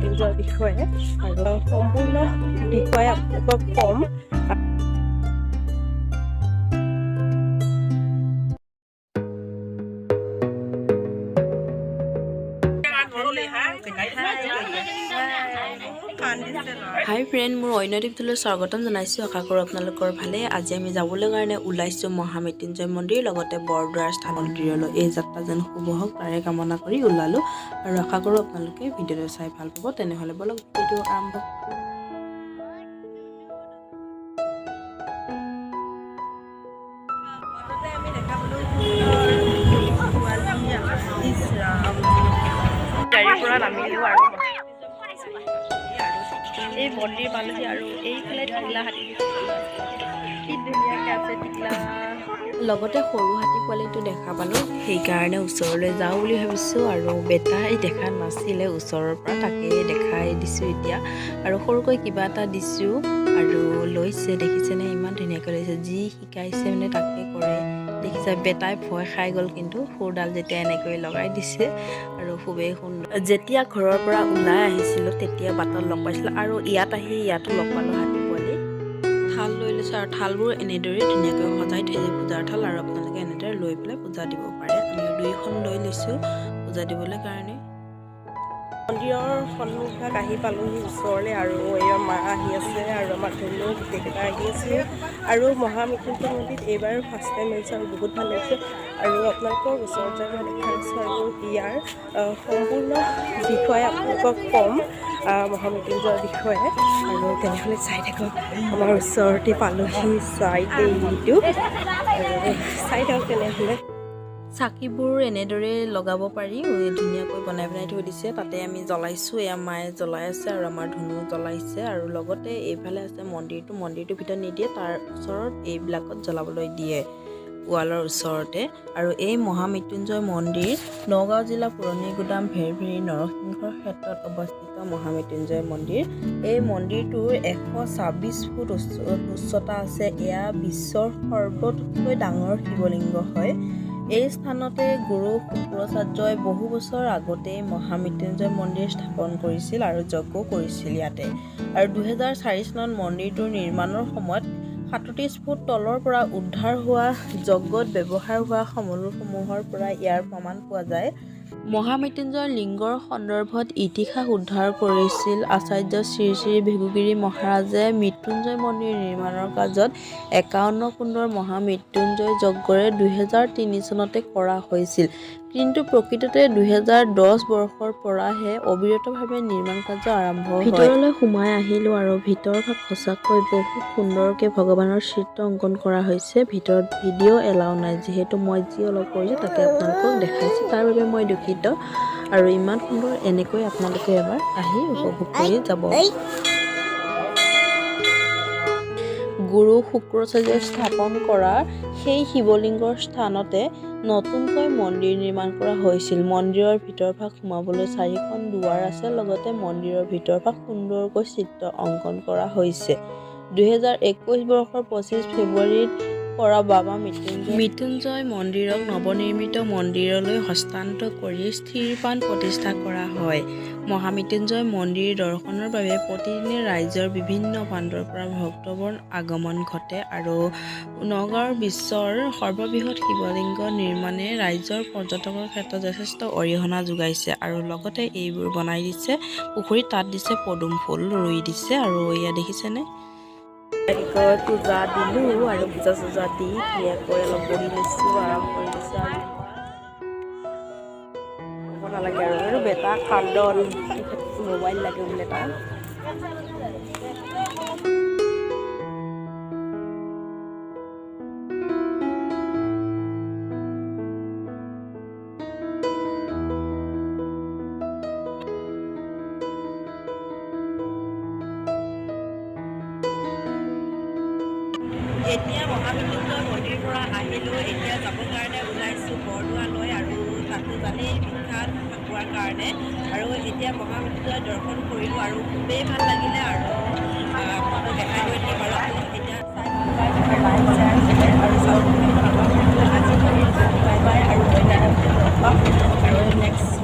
মহামৃত্যুঞ্জয়ৰ বিষয়ে আৰু সম্পূৰ্ণ বিষয়ে আপোনালোকক ক'ম। হাই ফ্ৰেণ্ড, মোৰ অন্য টিপটোলৈ স্বাগতম জনাইছোঁ। আশা কৰোঁ আপোনালোকৰ ভালে। আজি আমি যাবলৈ কাৰণে ওলাইছোঁ মহামৃত্যুঞ্জয় মন্দিৰ, লগতে বৰদোৱাৰ স্থান মন্দিৰলৈ। এই যাত্ৰা যেন শুভ হওক, তাৰে কামনা কৰি ওলালোঁ আৰু আশা কৰোঁ আপোনালোকে ভিডিঅ'টো চাই ভাল পাব। তেনেহ'লে ব'লক, ভিডিঅ' আৰম্ভ। আমি দেখা পালোঁ ইছ ৰাম, গাড়ীৰ পৰা নামিলোঁ আৰু এই মন্দিৰ পালোহি আৰু এইফালে টিকলা হাতী, কি ধুনীয়াকৈ আছে টিকলা। লগতে সৰু হাতী পোৱালিটো দেখা পালোঁ, সেইকাৰণে ওচৰলৈ যাওঁ বুলি ভাবিছোঁ। আৰু বেটাই দেখা নাছিলে ওচৰৰ পৰা, তাকে দেখাই দিছোঁ এতিয়া। আৰু সৰুকৈ কিবা এটা দিছোঁ আৰু লৈছে, দেখিছেনে? ইমান ধুনীয়াকৈ লৈছে। যি শিকাইছে মানে তাকে কৰে, দেখিছে? বেটাই ভয় খাই গ'ল, কিন্তু শুৰডাল যেতিয়া এনেকৈ লগাই দিছে আৰু খুবেই সুন্দৰ। যেতিয়া ঘৰৰ পৰা ওলাই আহিছিলোঁ, তেতিয়া বাটত লগ পাইছিলোঁ আৰু ইয়াত আহি ইয়াতো লগ পালোঁ হাতী পোৱালি। থাল লৈ লৈছোঁ আৰু থালবোৰ এনেদৰেই ধুনীয়াকৈ সজাই থৈছে, পূজাৰ থাল। আৰু আপোনালোকে এনেদৰে লৈ পেলাই পূজা দিব পাৰে। আমিও দুইখন লৈ লৈছোঁ পূজা দিবলৈ কাৰণে। মন্দিৰৰ সন্মুখভাগ আহি পালোহি ওচৰলৈ আৰু এয়া মা আহি আছে আৰু আমাৰ ধুনু, গোটেইকেইটা আহি আছোঁ। আৰু মহামৃত্যুঞ্জয় মন্দিৰত এইবাৰ ফাৰ্ষ্ট টাইম আহিছোঁ আৰু বহুত ভাল লাগিছে। আৰু আপোনালোকৰ ওচৰত যাই মই দেখাই আছোঁ আৰু ইয়াৰ সম্পূৰ্ণ বিষয়ে আপোনালোকক ক'ম, মহামৃত্যুঞ্জয়ৰ বিষয়ে। আৰু তেনেহ'লে চাই থাকক, আমাৰ ওচৰতে পালোহি চাইড এইটো আৰু চাই থাকক তেনেহ'লে। চাকিবোৰ এনেদৰে লগাব পাৰি, ধুনীয়াকৈ বনাই বনাই থৈ দিছে। তাতে আমি জ্বলাইছোঁ। এয়া মায়ে জ্বলাই আছে আৰু আমাৰ ধুনু জ্বলাইছে। আৰু লগতে এইফালে আছে মন্দিৰটো। মন্দিৰটোৰ ভিতৰত নিদিয়ে, তাৰ ওচৰত এইবিলাকত জ্বলাবলৈ দিয়ে, ৱালৰ ওচৰতে। আৰু এই মহামৃত্যুঞ্জয় মন্দিৰ নগাঁও জিলা পুৰণি গুদাম ভেৰভেৰি নৰসিংহৰ ক্ষেত্ৰত অৱস্থিত মহামৃত্যুঞ্জয় মন্দিৰ। এই মন্দিৰটোৰ 126 ফুট উচ্চতা আছে। এয়া বিশ্বৰ সৰ্বতোতকৈ ডাঙৰ শিৱলিংগ হয়। এই স্থানতে গুৰু শুক্ৰাচাৰ্যই বহু বছৰ আগতেই মহামৃত্যুঞ্জয় মন্দিৰ স্থাপন কৰিছিল আৰু যজ্ঞ কৰিছিল ইয়াতে। আৰু 2004 চনত মন্দিৰটোৰ নিৰ্মাণৰ সময়ত 37 ফুট তলৰ পৰা উদ্ধাৰ হোৱা যজ্ঞত ব্যৱহাৰ হোৱা সমলসমূহৰ পৰা ইয়াৰ প্ৰমাণ পোৱা যায়। মহামৃত্যুঞ্জয় লিংগৰ সন্দৰ্ভত ইতিহাস উদ্ধাৰ কৰিছিল আচাৰ্য শ্ৰী শ্ৰী ভৃগুগিৰি মহাৰাজে। মৃত্যুঞ্জয় মন্দিৰ নিৰ্মাণৰ কাৰ্যত 51 কুণ্ডৰ মহামৃত্যুঞ্জয় যজ্ঞৰে 2003 চনতে কৰা হৈছিল, কিন্তু প্ৰকৃততে 2010 বৰ্ষৰ পৰাহে অবিৰতভাৱে নিৰ্মাণ কাৰ্য আৰম্ভ হয়। ভিতৰলৈ সোমাই আহিলোঁ আৰু ভিতৰভাগ সঁচাকৈ বহুত সুন্দৰকৈ ভগৱানৰ চিত্ৰ অংকন কৰা হৈছে। ভিতৰত ভিডিঅ' এলাউ নাই যিহেতু, মই যি অলপ কৰিছোঁ তাকে আপোনালোকক দেখাইছোঁ, তাৰ বাবে মই দুখিত। আৰু ইমান সুন্দৰ, এনেকৈ আপোনালোকে এবাৰ আহি উপভোগ কৰি যাব। গুৰু শুক্ৰাচাৰ্যই স্থাপন কৰা সেই শিৱলিংগৰ স্থানতে নতুনকৈ মন্দিৰ নিৰ্মাণ কৰা হৈছিল। মন্দিৰৰ ভিতৰভাগ সোমাবলৈ চাৰিখন দুৱাৰ আছে, লগতে মন্দিৰৰ ভিতৰভাগ সুন্দৰকৈ চিত্ৰ অংকন কৰা হৈছে। 2021 বৰ্ষৰ 25 ফেব্ৰুৱাৰীত কৰা বাবা মৃত্যুঞ্জয় মন্দিৰক নৱনিৰ্মিত মন্দিৰলৈ হস্তান্তৰ কৰি স্থিৰপান প্ৰতিষ্ঠা কৰা হয়। মহামৃত্যুঞ্জয় মন্দিৰ দৰ্শনৰ বাবে প্ৰতিদিনে ৰাজ্যৰ বিভিন্ন প্ৰান্তৰ পৰা ভক্তবৰ্ণ আগমন ঘটে। আৰু নগাঁৱৰ বিশ্বৰ সৰ্ববৃহৎ শিৱলিংগ নিৰ্মাণে ৰাজ্যৰ পৰ্যটকৰ ক্ষেত্ৰত যথেষ্ট অৰিহণা যোগাইছে। আৰু লগতে এইবোৰ বনাই দিছে পুখুৰীত, তাত দিছে পদুম ফুল ৰুই দিছে। আৰু এয়া দেখিছেনে? কি কয়, পূজা দিলোঁ আৰু পূজা চূজা দি ধুনীয়াকৈ অলপ বহি লৈছোঁ, আৰাম কৰি লৈছোঁ। আৰু ক'ব নালাগে আৰু বেটা কান্দন, মোবাইল লাগে বোলে তাক। এতিয়া মহামৃত্যুঞ্জয় মন্দিৰৰ পৰা আহিলোঁ। এতিয়া যাবৰ কাৰণে ওলাইছোঁ বৰদোৱালৈ আৰু তাতো জানেই বিখ্যাত ফাকুৱাৰ কাৰণে। আৰু এতিয়া মহামৃত্যুঞ্জয় দৰ্শন কৰিলোঁ আৰু খুবেই ভাল লাগিলে। আৰু আপোনালোক দেখাই গৈ থাকিম। আৰু আপোনালোক এতিয়া চাই ভাল পায়, লাইক, শ্বেয়াৰ আৰু ছাবস্ক্ৰাইব। আজি বাই বাই আৰু অন্য লগ পাম আৰু নেক্সট।